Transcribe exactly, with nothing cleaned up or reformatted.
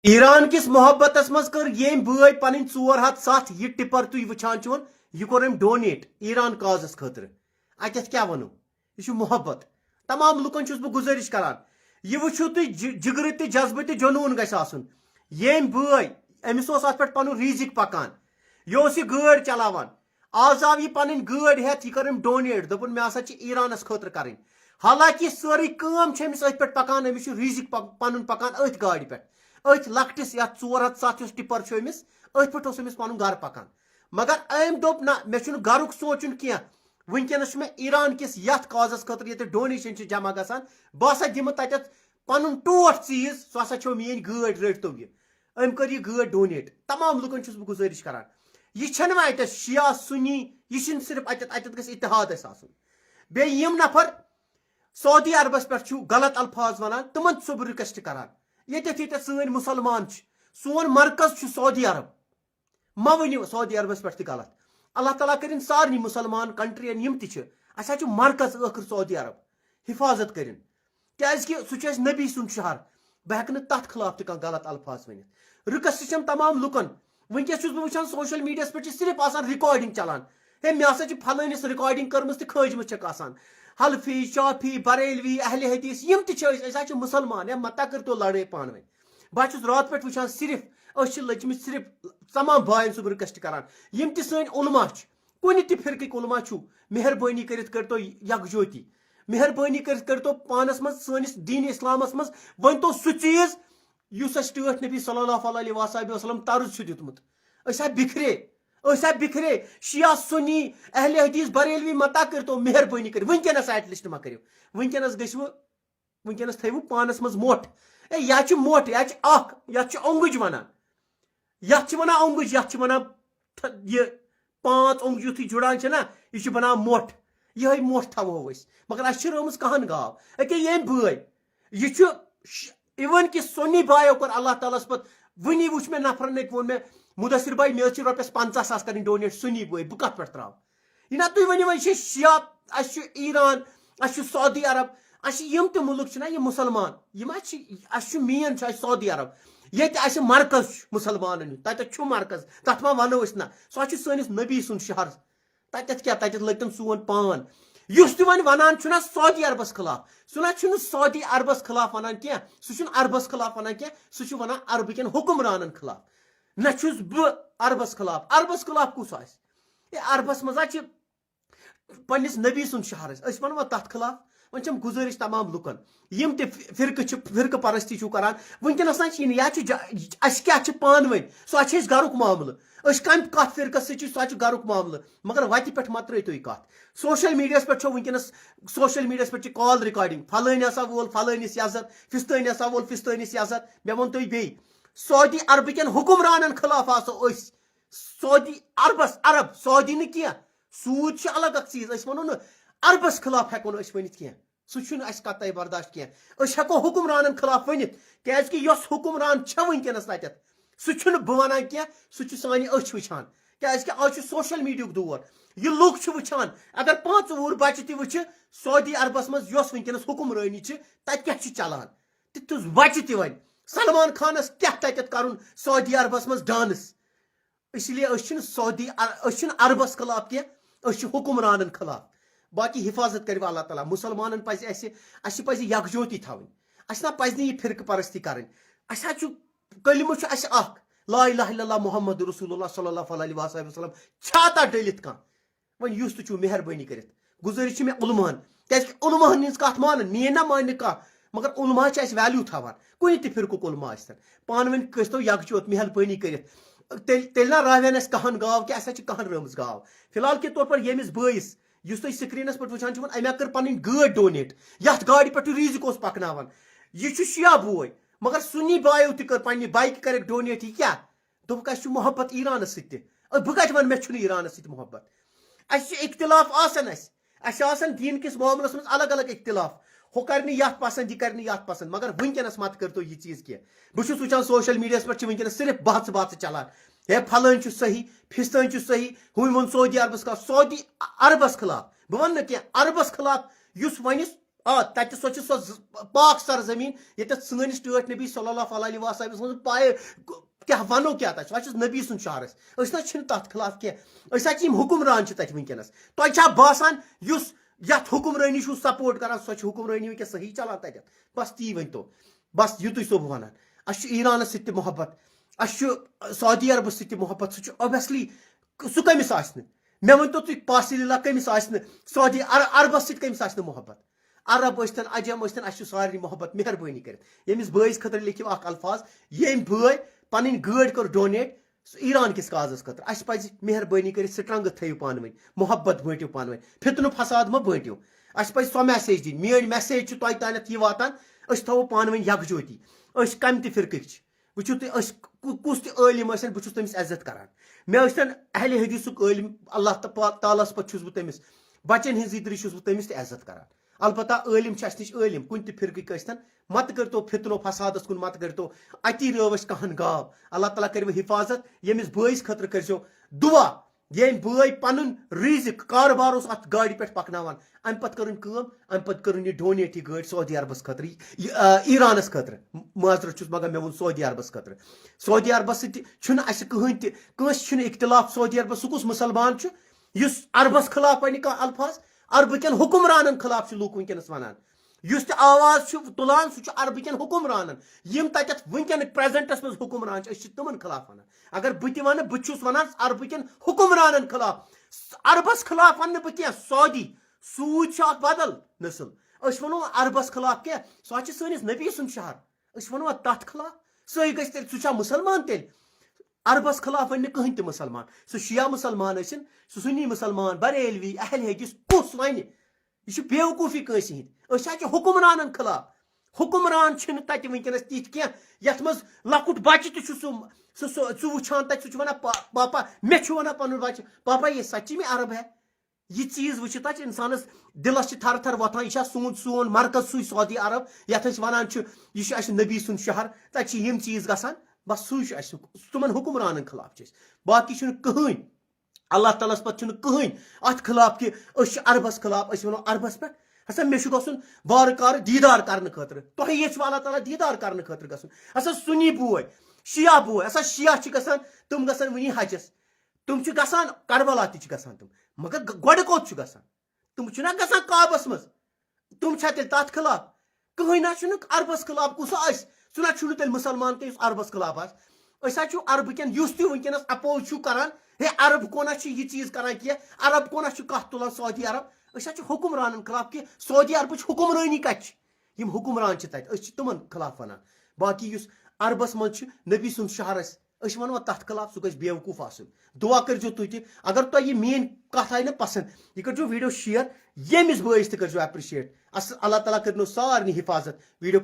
Iran کِس محبتس منٛز کٔر ییٚمۍ بٲے پنٕنۍ ژور ہتھ ستھ یہِ ٹِپر تُہۍ وٕچھان چھِون، یہِ کوٚر أمۍ ڈونیٹ ایران کازس خٲطرٕ۔ اتٮ۪تھ کیٛاہ ونو؟ یہِ چھُ محبت۔ تمام لُکن چھُس بہٕ گُزٲرِش کران، یہِ وٕچھِو تُہۍ، جِ-، جِگرٕ تہِ، جذبہٕ تہِ، جنوٗن گژھِ آسُن۔ ییٚمۍ بٲے، أمِس اوس اتھ پٮ۪ٹھ پنُن رِزِق پکان، یہِ اوس یہِ گٲڑۍ چلاوان، آز آو یہِ پنٕنۍ گٲڑۍ ہٮ۪تھ، یہِ کٔر أمۍ ڈونیٹ، دوٚپُن، مےٚ ہسا چھِ ایرانس خٲطرٕ کرٕنۍ۔ حالانکہ یہِ سٲرٕے کٲم چھِ أمِس أتھۍ پٮ۪ٹھ پکان، أمِس چھُ رِزِق پک-، پنُن پکان أتھۍ گاڑِ پٮ۪ٹھ، أتھۍ لۄکٹِس یتھ ژور ہتھ ستھ یُس ٹِپر چھُ أمِس، أتھۍ پٮ۪ٹھ اوس أمِس پنُن گرٕ پکان۔ مگر أمۍ دوٚپ، نہ، مےٚ چھُنہٕ گرُک سونچُن کینٛہہ۔ وٕنکیٚنس چھُ مےٚ ایران کِس یتھ کازس خٲطرٕ، ییٚتہِ ڈونیشن چھِ جمع گژھان، بہٕ ہسا دِمہٕ تتٮ۪تھ پنُن ٹوٹھ چیٖز، سُہ ہسا چھو میٲنۍ گٲڑۍ، رٔٹۍ تو یہِ۔ أمۍ کٔر یہِ گٲڑۍ ڈونیٹ۔ تمام لُکن چھُس بہٕ گُزٲرِش کران، یہِ چھَنہٕ وۄنۍ اَتٮ۪تھ شیعہ سُنی، یہِ چھِنہٕ صرف اَتٮ۪تھ، اَتٮ۪تھ گژھِ اتحاد اَسہِ آسُن۔ بیٚیہِ یِم نفر سعودی عربس پٮ۪ٹھ چھُ غلط الفاظ ونان، تِمن چھُس بہٕ رِکویسٹ کران، ییٚتٮ۪تھ ییٚتٮ۪تھ سٲنۍ مُسلمان چھِ، سون مرکز چھُ سعودی عرب، مہ ؤنِو سعودی عربس پٮ۪ٹھ تہِ غلط۔ اللہ تعالیٰ کٔرِن سارنٕے مُسلمان کنٹرین یِم تہِ چھِ، اَسہِ حظ چھُ مرکز ٲخٕر سعودی عرب، حفاظت کٔرِن۔ کیازِ کہِ سُہ چھُ اَسہِ نبی سُنٛد شہر۔ بہٕ ہٮ۪کہٕ نہٕ تَتھ خلاف تہِ کانٛہہ غلط الفاظ ؤنِتھ۔ رِکویسٹ چھَم تمام لُکن۔ وٕنکیٚس چھُس بہٕ وٕچھان سوشل میٖڈیاہَس پٮ۪ٹھ چھِ صرف آسان ریکارڈنگ چلان۔ ہے، مےٚ ہسا چھِ فلٲنِس ریکارڈنگ کٔرمٕژ تہٕ کھٲجمٕژ چھَکھ آسان۔ حلفی، شافی، بریلوی، اہل حدیث، یِم تہِ چھِ أسۍ، أسۍ حظ چھِ مُسلمان۔ ہے، مہ تہ کٔرۍتو لڑٲے پانہٕ ؤنۍ۔ بہٕ حظ چھُس راتہٕ پٮ۪ٹھ وٕچھان صرف، أسۍ چھِ لٔجمٕتۍ صرف تمام باین صٲب رِکویسٹ کران۔ یِم تہِ سٲنۍ علماء چھِ، کُنہِ تہِ فرقٕکۍ علماء چھُو، مہربٲنی کٔرِتھ کٔرۍتو یکجہتی۔ مہربٲنی کٔرِتھ کٔرۍتو پانس منٛز، سٲنِس دین اسلامس منٛز ؤنۍتو سُہ چیٖز یُس اَسہِ ٹٲٹھۍ نبی صلی اللہ علیہ وآلہ وسلم طرز چھُ دیُتمُت۔ أسۍ ہا بِکھرے، أسۍ ہا بِکھرے۔ شیعہ، سنی، اہل حدیث، بریلوی مہ تہ کٔرۍتو مہربٲنی کٔرِتھ۔ وٕنکیٚنس ایٹ لیسٹ مہ کٔرِو۔ وٕنکیٚنس گٔژھِوٕ، وٕنکیٚنس تھٲیِو پانس منٛز موٹھ۔ اے، یا چھِ موٹھ، یا چھِ اکھ، یتھ چھِ اونگُج ونان۔ یتھ چھِ ونان اونگُج، یتھ چھِ ونان تھ-، یہِ پانٛژھ اونگجہِ یُتھُے جُڑان چھِ نا، یہِ چھُ بنان مۄٹھ۔ یِہوٚے مۄٹھ تھاوہو أسۍ۔ مگر اَسہِ چھِ رٲومٕژ کہن گاو۔ أکے ییٚمۍ بٲے، یہِ چھُ ش-، even کہِ سُنی بایو کوٚر اللہ تعالیٰ ہَس پتہٕ، وٕنی وٕچھ مےٚ نفرن أکۍ ووٚن مےٚ، "مُدثر بھائی، مےٚ حظ چھِ رۄپیَس پنٛژاہ ساس کَرٕنۍ ڈونیٹ سُنی بٲے، بہٕ کَتھ پٮ۪ٹھ ترٛاوٕ؟" یہِ نا تُہۍ ؤنِو وۄنۍ چھِ شِیا، اَسہِ چھُ ایران، اَسہِ چھُ سعودی عرب، اَسہِ چھِ یِم تہِ مُلُک چھِنہ یہِ مُسلمان، یِم حظ چھِ، اَسہِ چھُ مین چھُ اَسہِ سعودی عرب۔ ییٚتہِ اَسہِ مرکز چھُ مُسلمانن ہُنٛد، تَتٮ۪تھ چھُ مرکز، تَتھ ما وَنو أسۍ نہ؟ سُہ حظ چھُ سٲنِس نبی سُنٛد شہر۔ تَتٮ۪تھ کیٛاہ، تَتٮ۪تھ لٔگۍ تَن سون پان۔ یُس تہِ وۄنۍ وَنان چھُنہ سعودی عربس خلاف، سُہ نہ چھُنہٕ سعودی عربس خلاف وَنان کینٛہہ، سُہ چھُنہٕ عربس خلاف وَنان کینٛہہ، سُہ چھُ وَنان عربہٕ کٮ۪ن حُکمرانن خلاف۔ نہ چھُس بہٕ عربس خلاف، عربس خلاف کُس آسہِ؟ ہے، عربس منٛز حظ چھِ پننِس نبی سُنٛد شہر اَسہِ۔ أسۍ وَنوا تَتھ خلاف؟ وۄنۍ چھَم گُزٲرِش تمام لُکن، یِم تہِ فِ-، فرقہٕ چھِ، فرقہٕ پرستی چھِو کران، وٕنکیٚنَس نہ چھِ یہِ نہٕ، یا چھُ جا-، اَسہِ کیٛاہ چھِ پانہٕ ؤنۍ؟ سُہ حظ چھِ أسۍ گرُک معاملہٕ۔ أسۍ کَمہِ کَتھ فرقَس سۭتۍ چھِ، سُہ حظ چھُ گرُک معاملہٕ۔ مگر وَتہِ پٮ۪ٹھ مہ ترٛٲیتو یہِ کَتھ۔ سوشل میٖڈیاہَس پٮ۪ٹھ چھو وٕنکیٚنَس، سوشل میٖڈیاہَس پٮ۪ٹھ چھِ کال ریکارڈنگ، فلٲنۍ ہسا وول فلٲنِس یزتھ، فِستٲنۍ ہسا وول فِستٲنِس یزتھ۔ مےٚ ووٚن تۄہہِ بیٚیہِ، سعودی عربہٕ کٮ۪ن حُکمرانَن خلاف آسو أسۍ۔ سعودی عربس، عرب، سعودی نہٕ کینٛہہ، سوٗد چھُ الگ اکھ چیٖز، أسۍ ونو نہٕ عربس خلاف ہٮ۪کو نہٕ أسۍ ؤنِتھ کینٛہہ، سُہ چھُنہٕ اَسہِ قطعی برداشت کینٛہہ۔ أسۍ ہٮ۪کو حُکمرانن خلاف ؤنِتھ، کیازِ کہِ یۄس حُکمران چھےٚ وٕنکیٚنس تتٮ۪تھ، سُہ چھُنہٕ بہٕ ونان کینٛہہ، سُہ چھُ سانہِ أچھ وٕچھان، کیازِ کہِ آز چھُ سوشل میٖڈیاہُک دور۔ یہِ لُکھ چھِ وٕچھان، اگر پانٛژھ وُہُر بچہِ تہِ وٕچھِ سعودی عربس منٛز یۄس وٕنکیٚنس حُکمرٲنی چھِ، تتہِ کیٛاہ چھُ چلان، تیُتھ بچہِ تہِ ونہِ سلمان خانس کیٛاہ تتٮ۪تھ کرُن سعودی عربس منٛز ڈانس۔ اسی لیے أسۍ چھِنہٕ سعودی عر-، أسۍ چھِنہٕ عربس خلاف کینٛہہ، أسۍ چھِ حُکمرانن خلاف۔ باقی حفاظت کٔرِو اللہ تعالیٰ۔ مُسلمانن پزِ اَسہِ، اَسہِ پزِ یکجہتی تھاوٕنۍ۔ اَسہِ نہ پزِ نہٕ یہِ فرقہٕ پرستی کرٕنۍ۔ اَسہِ حظ چھُ کلمہٕ چھُ اَسہِ اکھ، لا الہ الا اللہ محمد رسول اللہ صلی اللہ علیہ وآلہ وسلم۔ چھا تَتھ ڈٔلِتھ کانٛہہ؟ وۄنۍ یُس تہِ چھُو مہربٲنی کٔرِتھ گُزٲرِش چھِ مےٚ علماہن، کیازِ کہِ علماہن ہٕنٛز کتھ مانن، میٲنۍ نہ مانہِ نہٕ کانٛہہ، مگر علما چھِ اَسہِ ویلیو تھاوان، کُنہِ تہِ فرقُک علما ٲسۍتن۔ پانہٕ ؤنۍ گٔژھتو یکجہت، مہربٲنی کٔرِتھ۔ تیٚلہِ، تیٚلہِ نہ راوٮ۪ن اَسہِ کہن گاو کینٛہہ، اَسہِ حظ چھِ کہن رٲومٕژ گاو۔ فی الحال کے طور پر ییٚمِس بٲیِس، یُس تُہۍ سکرینس پٮ۪ٹھ وٕچھان چھِو، أمۍ ہا کٔر پنٕنۍ گٲڑۍ ڈونیٹ، یتھ گاڑِ پٮ۪ٹھ تُہۍ رِزق اوس پکناوان۔ یہِ چھُ شِیا بوے، مگر سُنی بایو تہِ کٔر پننہِ بایکہِ کٔرٕکھ ڈونیٹ۔ یہِ کیٛاہ؟ دوٚپُکھ، اَسہِ چھُ محبت ایرانس سۭتۍ تہِ۔ أ، بہٕ کتہِ ونہٕ مےٚ چھُنہٕ ایرانس سۭتۍ محبت؟ اَسہِ چھُ اختلاف آسان، اَسہِ، اَسہِ چھِ آسان دیٖن کِس معاملس منٛز الگ الگ اختلاف۔ ہُہ کرِ نہٕ یتھ پسند، یہِ کرِ نہٕ یتھ پسند، مگر وٕنکیٚنس مت کٔرۍتو یہِ چیٖز کینٛہہ۔ بہٕ چھُس وٕچھان سوشل میٖڈیاہس پٮ۪ٹھ چھِ وٕنکیٚنس صرف بحث بحث چلان، ہے فلٲنۍ چھُ صحیح، فِستٲنۍ چھُ صحیح، ہُمۍ ووٚن سعودی عربس خلاف، سعودی عربس خلاف، بہٕ ونہٕ نہٕ کینٛہہ، عربس خلاف یُس وۄنۍ آ، تتہِ سۄ چھِ سۄ ز-، پاک سرزمین، ییٚتٮ۪تھ سٲنِس ٹٲٹھۍ نبی صلی اللہ علیہ وسلم سٕنٛز پایہِ گ-، کیٛاہ ونو کیٛاہ تتھ چھِ، سۄ چھِ نبی سُنٛد شہر۔ أسۍ، أسۍ نہ چھِنہٕ تتھ خلاف کینٛہہ۔ أسۍ حظ چھِ یِم حکمران چھِ تتہِ وٕنکیٚنس۔ تۄہہِ چھا باسان یُس یتھ حکمرٲنی چھُو سپورٹ کران، سۄ چھِ حکمرٲنی وٕنکیٚس صحیح چلان تتٮ۪تھ؟ بس تی ؤنۍ تو، بس یُتُے چھُسو بہٕ ونان۔ اسہِ چھُ ایرانس سۭتۍ تہِ محبت، اسہِ چھُ سعودی عربس سۭتۍ تہِ محبت، سُہ چھُ اوبیسلی، سُہ کٔمِس آسہِ نہٕ؟ مےٚ ؤنۍ تو تُہۍ، پاسِل اللہ کٔمِس آسہِ نہٕ سعودی عر-، عربس سۭتۍ کٔمِس آسہِ نہٕ محبت؟ عرب ٲسۍتن، عجم ٲسۍتن، اَسہِ چھُ سارنٕے محبت۔ مہربٲنی کٔرِتھ ییٚمِس بٲیِس خٲطرٕ لیکھِو اکھ الفاظ، ییٚمۍ بٲے پنٕنۍ گٲڑۍ کٔر ڈونیٹ سُہ ایران کِس کازس خٲطرٕ۔ اَسہِ پزِ مہربٲنی کٔرِتھ سٹرنگتھ تھٲیِو پانہٕ ؤنۍ، محبت بٲنٹِو پانہٕ ؤنۍ، فتنہٕ فساد مہ بٲنٹِو۔ اَسہِ پزِ سۄ میسیج دِنۍ، میٲنۍ میسیج چھِ تۄہہِ تانٮ۪تھ یہِ واتان، أسۍ تھاوو پانہٕ ؤنۍ یکجہتی، أسۍ کمہِ تہِ فرقٕکۍ چھِ۔ وٕچھِو تُہۍ، أسۍ کُ-، کُس تہِ عٲلِم ٲسِن، بہٕ چھُس تٔمِس عزت کران۔ مےٚ ٲسۍتن اہلِ حدیثُک عٲلِم، اللہ تہٕ پا-، تعالیٰ ہس پتہٕ چھُس بہٕ تٔمِس، بچن ہٕنٛز ذِکرِ چھُس بہٕ تٔمِس تہِ عزت کران۔ البتہ عٲلِم چھِ اَسہِ نِش عٲلِم، کُنہِ تہِ فرقٕکۍ ٲسۍتن، مت کٔرۍتو فتنہٕ و فسادس کُن، مت کٔرۍتو، اتی رٲو اَسہِ کہن گاو۔ اللہ تعالیٰ کٔرِو حفاظت، ییٚمِس بٲیِس خٲطرٕ کٔرۍزیو دُعا، ییٚمۍ بٲے پنُن رِزق کارٕبار اوس اَتھ گاڑِ پٮ۪ٹھ پکناوان، اَمہِ پتہٕ کٔرٕن کٲم، اَمہِ پتہٕ کٔرٕن یہِ ڈونیٹ یہِ گٲڑۍ سعودی عربس خٲطرٕ، یہِ، آ، ایرانس خٲطرٕ۔ معذرت چھُس، مگر مےٚ ووٚن سعودی عربس خٲطرٕ۔ سعودی عربس سۭتۍ چھُنہٕ اَسہِ کٕہٕنۍ تہِ، کٲنٛسہِ چھُنہٕ اختلاف سعودی عربس۔ سُہ کُس مسلمان چھُ یُس عربس خلاف ونہِ کانٛہہ الفاظ؟ عربہٕ کٮ۪ن حکمرانن خلاف چھِ لوٗکھ وٕنکیٚنس ونان۔ یُس تہِ آواز چھُ تُلان، سُہ چھُ عربہٕ کٮ۪ن حکمرانن، یِم تتٮ۪تھ وٕنکیٚن پریزنٹس منٛز حکمران چھِ، أسۍ چھِ تِمن خلاف ونان۔ اگر بہٕ تہِ ونہٕ، بہٕ تہِ چھُس ونان عربہٕ کٮ۪ن حکمرانن خلاف۔ عربس خلاف ونہٕ نہٕ بہٕ کینٛہہ، سعودی، سعود چھُ اکھ بدل نسل۔ أسۍ ونو عربس خلاف کینٛہہ، سُہ حظ چھُ سٲنِس نبی سُنٛد شہر۔ أسۍ ونو تتھ خلاف؟ سُے گژھِ تیٚلہِ، سُہ چھا مسلمان تیٚلہِ؟ عربس خلاف ونہِ نہٕ کٕہٕنۍ تہِ مسلمان، سُہ شیعہ مسلمان ٲسِن، سُہ سُنی مسلمان، بریلوی، اہل حدیث، کُس ونہِ؟ یہِ چھُ بیوقوٗفی کٲنٛسہِ ہِنٛدۍ۔ أسۍ حظ چھِ حکمرانن خلاف۔ حکمران چھِنہٕ تتہِ وٕنکیٚنس تِتھۍ کینٛہہ یتھ منٛز لۄکُٹ بچہِ تہِ چھُ سُہ، سُہ، سُہ، سُہ وٕچھان تتہِ، سُہ چھُ ونان، "پا-، پاپا، مےٚ چھُ ونان پنُن بچہِ، پاپا، یہ سچی میں عرب ہے؟" یہِ چیٖز وٕچھِتھ حظ چھِ انسانس دِلس چھِ تھر تھر وۄتھان۔ یہِ چھا سون، سون مرکز سُے سعودی عرب یتھ أسۍ ونان چھِ یہِ چھُ اسہِ نبی سُنٛد شہر؟ تتہِ چھِ یِم چیٖز گژھان۔ بس سُے چھُ اسہِ، تِمن حکمرانن خلاف چھِ أسۍ، باقٕے چھُنہٕ کٕہٕنۍ۔ اللہ تعالیٰ ہس پتہٕ چھُنہٕ کٕہٕنۍ اتھ خلاف کہِ أسۍ چھِ عربس خلاف، أسۍ ونو عربس پٮ۪ٹھ، ہسا مےٚ چھُ گژھُن وارٕ کارٕ دیٖدار کرنہٕ خٲطرٕ۔ تۄہہِ ییٚتہِ چھُ اللہ تعالیٰ دیٖدار کرنہٕ خٲطرٕ گژھُن۔ ہسا سُنی بوے، شیعہ بوے، ہسا شیعہ چھِ گژھان، تِم گژھن وٕنی حجس۔ تِم چھِ گژھان کربلا تہِ چھِ گژھان تِم، مگر گ-، گۄڈٕ کوٚت چھُ گژھان؟ تِم چھِنہ گژھان کعبس منٛز؟ تِم چھا تیٚلہِ تتھ خلاف؟ کٕہٕنۍ نہ چھُنہٕ عربس خلاف، کُس آسہِ؟ سُہ نہ چھُنہٕ تیٚلہِ مسلمان کینٛہہ یُس عربس خلاف آسہِ۔ أسۍ حظ چھِ عربہٕ کٮ۪ن، یُس تہِ وٕنکیٚنس اپوز چھُ کران، ہے عرب کونہ چھِ یہِ چیٖز کران کینٛہہ، عرب کونہ چھُ کتھ تُلان سعودی عرب؟ أسۍ حظ چھِ حکمرانن خلاف کہِ سعودی عربٕچ حکمرٲنی کتہِ چھِ؟ یِم حکمران چھِ تتہِ، أسۍ چھِ تِمن خلاف ونان۔ باقی یُس عربس منٛز چھُ نبی سُنٛد شہر اَسہِ، أسۍ وَنوا تَتھ خلاف؟ سُہ گژھِ بیوقوٗف آسُن۔ دُعا کٔرۍزیو تُہۍ تہِ، اگر تۄہہِ یہِ میٛٲنۍ کَتھ آیہِ نہٕ پَسنٛد، یہِ کٔرۍزیو ویٖڈیو شِیَر، ییٚمِس بٲیِس تہِ کٔرۍزیو اٮ۪پرِشیٹ۔ اَصٕل، اللہ تعالیٰ کٔرِنو سارنٕے حِفاظت۔ ویٖڈیو